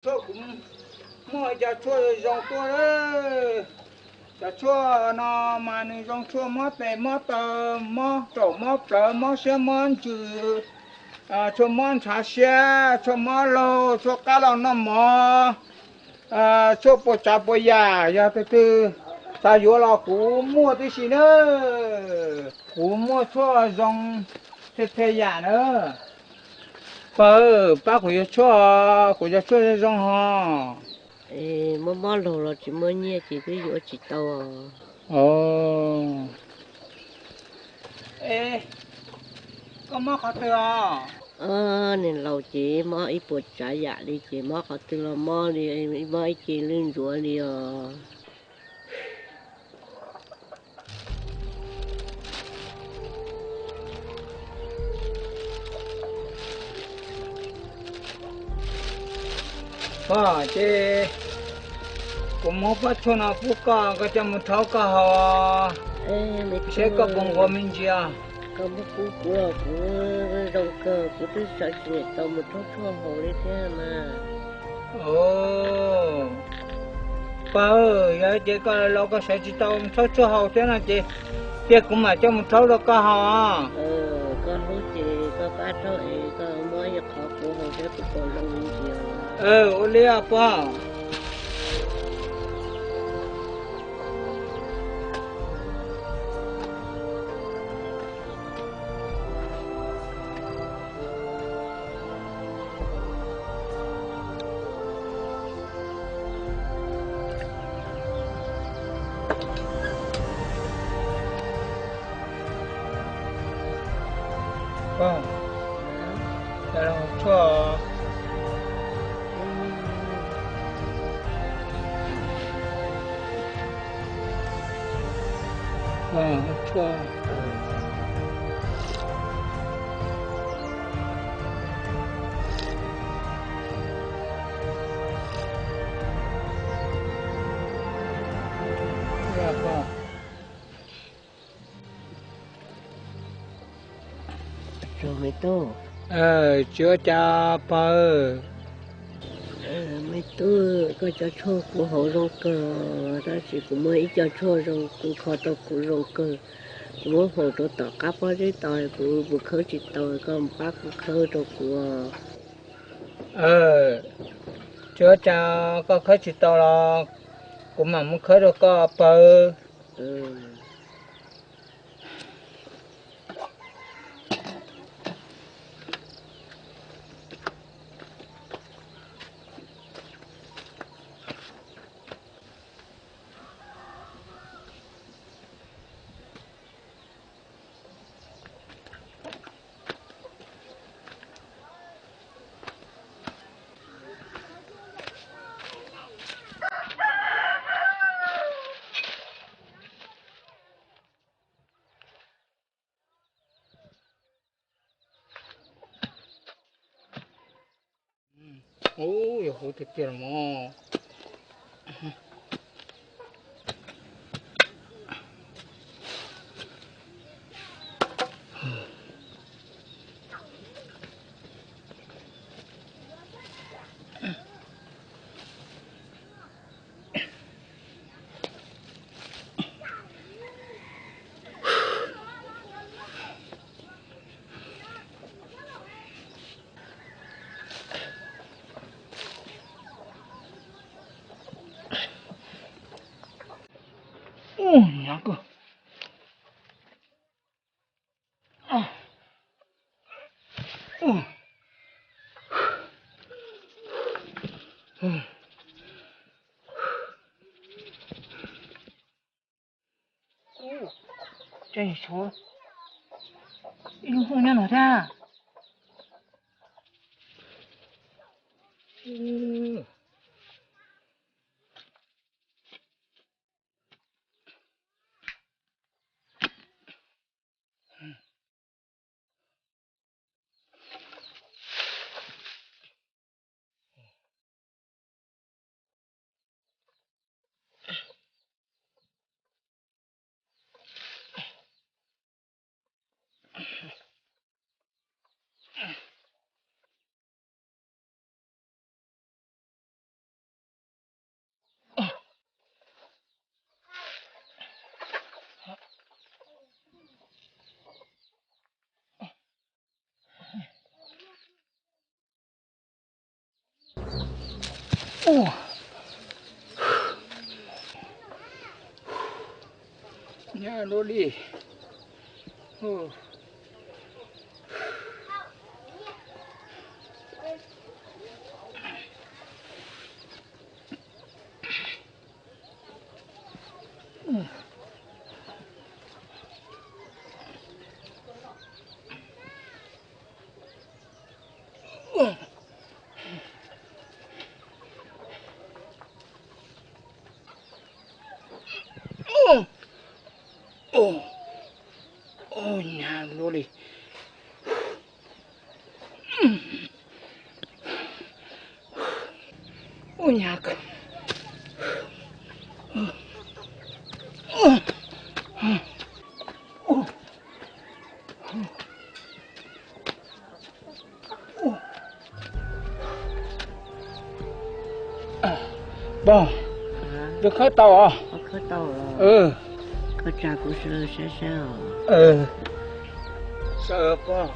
Tshuaj kuv muaj cov tshuaj zoo tuaj. Cov tshuaj no mas nws zoo tshuaj mob tes mob taw, mob tsaum mob plawv, mob siab mob ntsws, tshuaj mob ntshav siab, tshuaj mob laug, tshuaj qab los noj mov, tshuaj puas tsav puas yam, yog tus twg xav yuav los kuv muaj tib si na. Kuv muaj tshuaj zoo txhia txhia yam na. Pawg, pab kuv yuav tshuaj, kuv cov tshuaj zoo zoo ho. Mob mob laug los tsis muaj nyiaj ces twb yuav tsis tau. Koj mob qhov twg os? Niag laus ces mob ib puas tsav yam li ces mob qhov twg los mob li, mob ib ce lwj ntsuav li os. Pog, ces kuv muab pob tshuaj no pub koj, koj coj mus rhaub koj haus, seb koj puas nquag me ntsis. Koj muab pub kuv los kuv zoo kawg, kuv twb sawv tsis tau mus rhaub tshuaj haus li thiab mas. Pog, yog ces koj los koj sawv tsis tau rhaub tshuaj haus thiab no ces cia kuv mam coj mus rhaub rau koj haus. Koj hlub ces koj pab rhaub es koj muab ib qho kuv haus seb kuv puas zoo li ntsis. Ua li pog. Tshuaj. Tshuaj. Tsis ua cas pog. Me tub, koj cov tshuaj kuv haus zoo kawg, tab sis kuv muaj ib co tshuaj zoo kuv kho tau kuv zoo kawg. Kuv muab faus rau tom qab pob zeb tod, kuv mus khawb tsis tau, koj pab kuv khawb rau kuv. Tsis ua cas, koj khawb tsis tau los kuv mam mus khawb rau koj pawg. Ub, yog huv tiag tiag los mas. Ub, nyab koj. Ub, cas yuav tshuav ib lub hwj nyob no thiab. Nyab luaj li. Ua nyab luaj li. Ua nyab kawg. Pog, twb khawb tau os. Khawb tau. Koj tsa kuv sawv sab sab os. Sawv pog.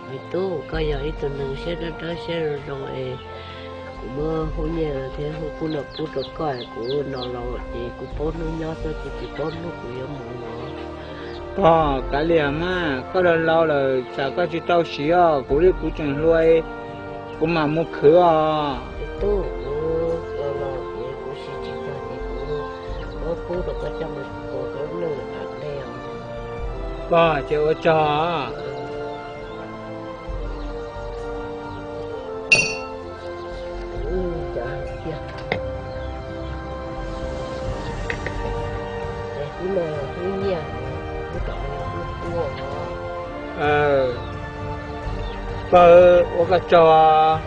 Me tub, koj yog ib tug neeg siab dawb dawb siab zoo zoo es kuv muab hub nyiaj thiab hub kub no pub rau koj es kuv no los ces kuv paub hnub nyob xwb, kuv tsis paub hnub kuv yuav mus os. Pog, kav liam mas, koj laus laus lawm tsam koj tsis tau siv os, kuv li kuv tseem hluas, kuv mam mus khwv os. Tub, kuv los ces kuv siv tsis tag ces kuv muab pub rau koj coj mus ua koj lub neej tom ntej os. Pog, ces ua tsaug. Ub, cas hais tiag. Ces kuv los kuv nyiaj, kuv tom kuv tuaj os. Pog, ua koj tsaug.